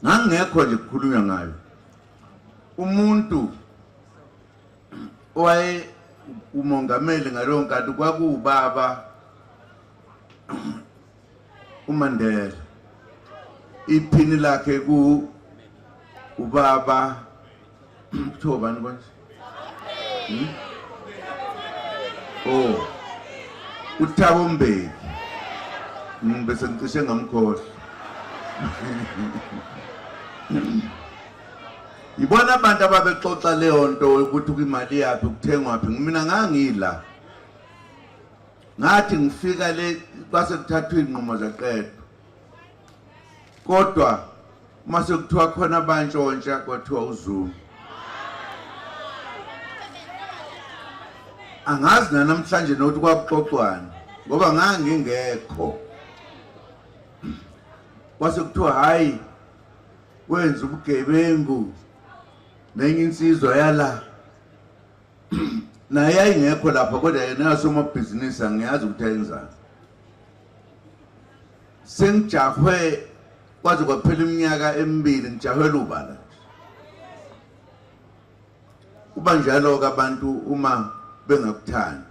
Ngangingekho nje kukhulunywa ngayo. Umuntu owaye umongameli ngaleyo nkathi kwakuwubaba uMandela, iphini lakhe ku ubaba kuthiwa ubani konje? Hmm? Oh, uThabo Mbeki. Bese ngicishe ngamkhohlwa. Yibona abantu ababexoxa leyo nto ukuthi kwimali yaphi kuthengwaphi. Mina ngangila. Ngathi ngifika le kwase kuthathwa izinqumo zaqedwa. Kodwa uma sekuthiwa khona abantshontsha kwathiwa uZuma. Angazi nanamhlanje nokuthi kwakuxoxwani ngoba ngangingekho. Kwase kuthiwa hayi wenza ubugebengu nenye insizwa yala naye yayingekho lapha kodwa yena yasomabhizinisi angiyazi ukuthi ayenzani. Sengijahwe kwaze kwaphela iminyaka emibili ngijahwela ubala nje. Kuba njalo-ke abantu uma bengakuthandi.